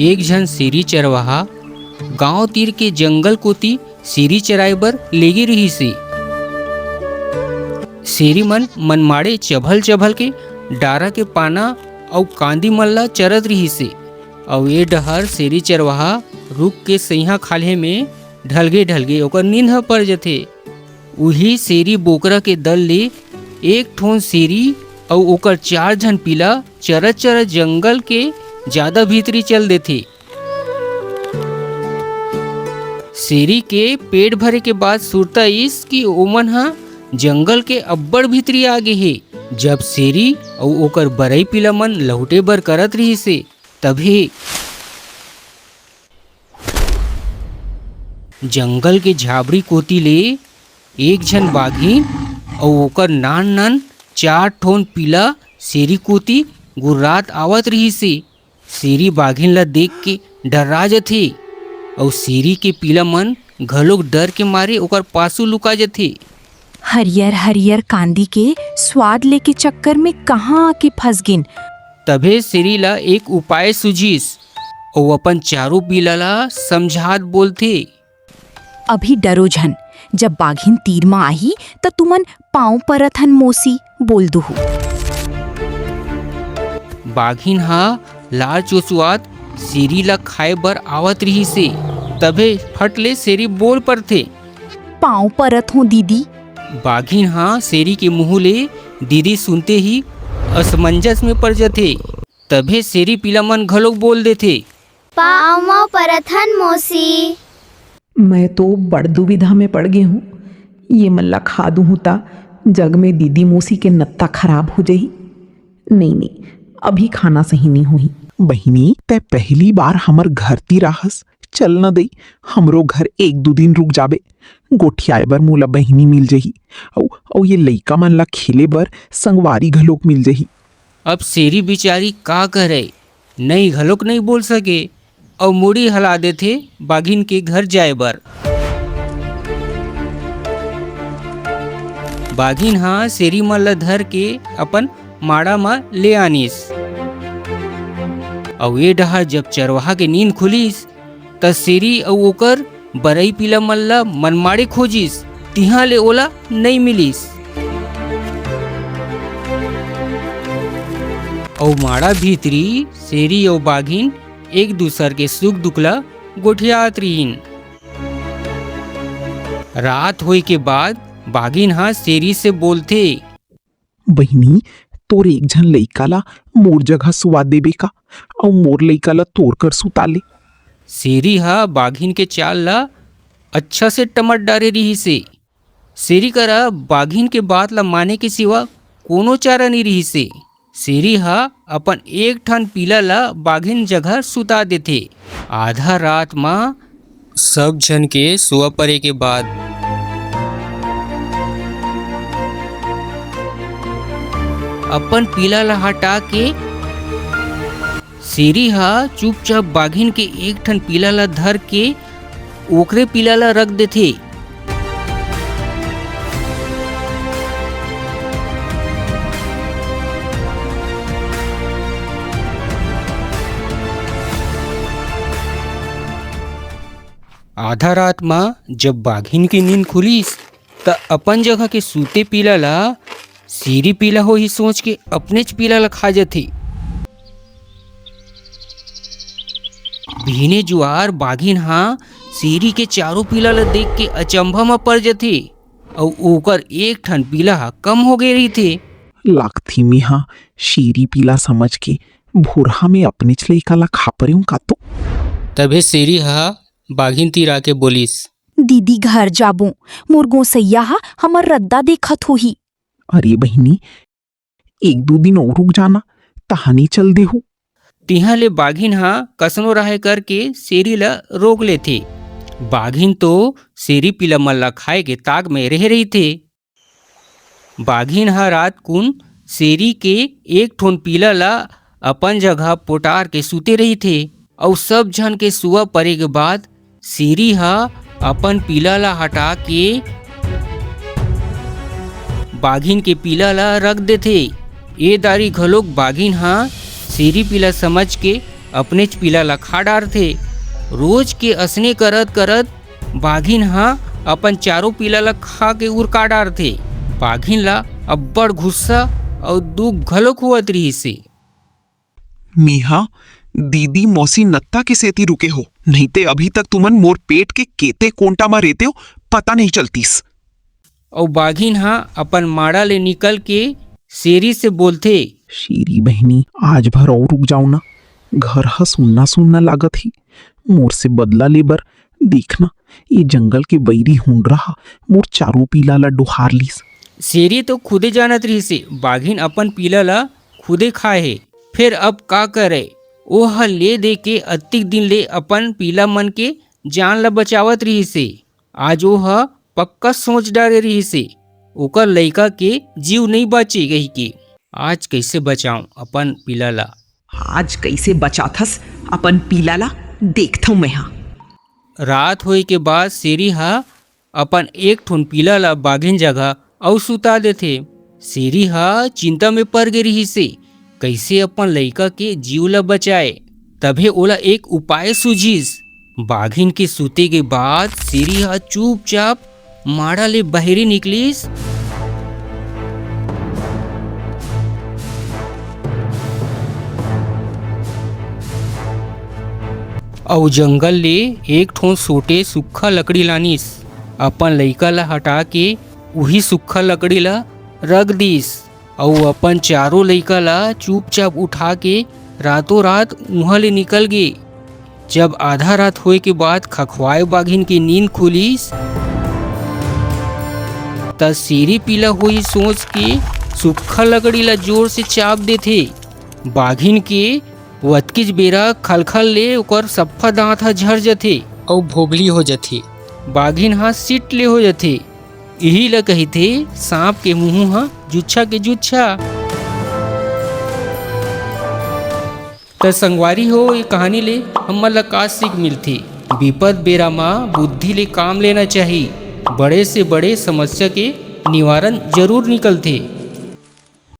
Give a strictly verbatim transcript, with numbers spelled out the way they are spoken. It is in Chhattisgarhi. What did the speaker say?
एक झन सेरी चरवाहा गांव तीर के जंगल कोती सेरी चराए बर लेगे रिहिस हे। सेरी मन मनमाड़े चभल-चभल के डारा के पाना अउ कांदी मन ला चरत रिहिस हे। अउ ए डहर सेरी चरवाहा रूख के सइहां खाल्हे में ढलगे-ढलगे ओकर नींद ह पर जथे। उही सेरी बोकरा के दल ले एक ठोन सेरी अउ ओकर चार झन पीला चरत-चरत जंगल के जादा भीतरी चल देथे। सेरी के पेट भरे के बाद सुरता आइस कि ओमन ह जंगल के अब्बड़ भीतरी आ गे हे। जब सेरी अउ ओकर बरई पीला मन लहुटे बर करत रिहिस हे, तभे जंगल के झाबरी कोती ले एक झन बाघिन अउ ओकर नान-नान चार ठोन पीला सेरी कोती गुर्रात आवत रिहिस हे। सेरी बाघिन ला देख के डर्रा जथे अउ सेरी के पीला मन घलोक डर के मारे ओकर पासू लुका जथे। हरियर हरियर कांदी के स्वाद लेके चक्कर में कहाँ आके फंस गिन। तभे सेरी ला एक उपाय सूझिस। अउ अपन चारों पीला ला समझात बोलथे। अभी डरो झन, जब बाघिन तीर म आही, त तुमन पांव परत हन मोसी बोल दुहू। बाघिन ह लार चोचुआत सेरी ला खाए बर आवत रिहिस हे, तभे फट ले सेरी बोल परथे। पांव परत हों दीदी। बाघिन ह सेरी के मुंह ले दीदी सुनते ही असमंजस में पर जथे। तभे सेरी पीला मन घलोक बोल देथे। पांव म परत हन मोसी। मैं तो बड़ दुविधा में पड़ गे हूं। ये मन ला खा दूहूं त जग में दीदी मोसी के नत्ता खराब हो जही। नहीं, नहीं, अभी खाना सही नहीं होही। बहिनी, तै पहली बार हमर घर ती राहस, चल न दई, हमरो घर एक दू दिन रुक जाबे। गोठियाए बर मोला बहिनी मिल जही, अउ, अउ ये लइका मन ला खेले बर संगवारी घलोक मिल जही। अब सेरी बिचारी का करे, नई घलोक नई बोल सके अउ मुड़ी हला देथे बाघिन के घर जाए बर। बाघिन ह सेरी मन ल धर के अपन माड़ा म ले आनिस। अउ ए डहार जब चरवाहा के नींद खुलिस, त सेरी अउ ओकर बरई पीला मन ल मनमाड़े खोजिस, तिहां ले ओला नइ मिलिस। अउ माड़ा भीतरी सेरी अउ बाघिन एक दूसर के सुख दुख ल गोठियात रिहिन। रात होए के बाद बाघिन ह सेरी से बोलथे, बहिनी, तोर एक झन लइका ला मोर जगह सुवा देबे का, अउ मोर लइका ला तोर कर सुता ले। सेरी ह बाघिन के चाल ला अच्छा से टमट डारे रिहिस हे। सेरी करा बाघिन के बात ला माने के सिवा कोनो चारा नइ रिहिस हे। सेरी ह अपन एक ठन पीला ला बाघिन जगह सुता देथे। आधा रात म सब झन के सुआ परे के बाद अपन पीला ला हटा के सेरी ह चुपचाप बाघिन के एक ठन पीला ला धर के ओकरे पीला ला रख देथे। आधा रात म जब बाघिन के नींद खुलिस, त अपन जगह के सूते पीला ला सेरी पीला होही सोच के अपनेच पीला ला खा जथे। बिहने जुआर बाघिन ह सेरी के चारों पीला ला देख के अचंभा म पर जथे, अउ ओकर एक ठन पीला ह कम हो गे रहिथे। लागथे मेहा सेरी पीला समझ के भोरहा में अपनेच लइका ला खा परेंव का तो। तभे सेरी ह बाघिन तीर आके बोलिस, दीदी घर जाबो, मोर गोसैया ह हमर रद्दा देखत होही। अरे बहिनी, एक दू दिन अउ रुक जाना, तहानी चल देहू। तिहां ले बाघिन ह कसनो राहे करके सेरी ल रोक लेथे। बाघिन तो सेरी पीला मन ल खाए के ताक में रहे रहिथे। बाघिन ह रात कुन सेरी के एक ठोन पीला ल अपन जगह पोटार के सूते रहिथे, अउ सब झन के सुआ परे के बाद सेरी ह अपन पीला ला हटा के बाघिन के पीला ला रख देथे। ए दारी घलोक बाघिन ह शेरी पीला समझ के अपनेच पीला ला खा डारथे। रोज के असने करत करत बाघिन ह अपन चारों पीला ला खा के उरका डारथे। बाघिन ला अब्बड़ गुस्सा अउ दुख घलोक होवत रिहिसे। मेहा दीदी मौसी नत्ता के सेती रुके हो, नहीं ते अभी तक तुमन मोर पेट के केते कोंटा म रेतेव, पता नहीं चलतीस। अउ बाघिन ह अपन माड़ा ले निकल के शेरी से बोलथे। शेरी बहिनी, आज भर अउ रुक जाओ ना, घर ह सुन्ना सुन्ना लागत ही। मोर से बदला ले बर देखना, ये जंगल के बैरी हुंडरा ह मोर चारों पीला ला डोहार लीस। शेरी तो खुदे जानत रिहिसे, बाघिन अपन पीला ला खुदे खाए हे, फेर अब का करे? ओह ले दे के अतिक दिन ले अपन पीला मन के जान ला बचावत रिहिसे। आज ओह पक्का सोच डारे रिहिसे, ओकर लइका के जीव नइ बाचे कहिके। आज कइसे बचाऊं अपन पीला ला? आज कइसे बचाथस अपन पीला ला, देखथंव मैं हा। रात होए के बाद शेरी ह अपन एक ठोन पीला ला बाघिन जगह अउ सुता देथे। शेरी ह चिंता में पर गे रिहिसे, कइसे अपन लइका के जीव ला बचाए। तभे ओला एक उपाय सूझिस। बाघिन के सूते के बाद शेरी ह चुपचाप माड़ा ले बहिरी निकलिस। अउ जंगल ले एक ठोन सोटे सुक्खा लकड़ी लानिस। अपन लइका ला हटा के उही सुक्खा लकड़ी ला रख दिस अउ अपन चारों लइका ला चुपचाप उठा के रातों रात उहाँ ले निकल गे। जब आधा रात होए के बाद खखवाए बाघिन के नींद खुलिस, त शेरी पीला होही सोच के सुक्खा लकड़ी ला जोर से चाप देथे। बाघिन के वतकीच बेरा खलखल ले ओकर सफ्फा दांत ह झर जथे अउ भोभली हो जथे। बाघिन ह सिट ले हो जथे। इही ल कहिथे सांप के मुंह ह जुच्छा के जुच्छा। त संगवारी हो, ये कहानी ले हमन ल का सीख मिलथे? बिपत बेरा म बुद्धि ले काम लेना चाही। बड़े से बड़े समस्या के निवारण जरूर निकलथे।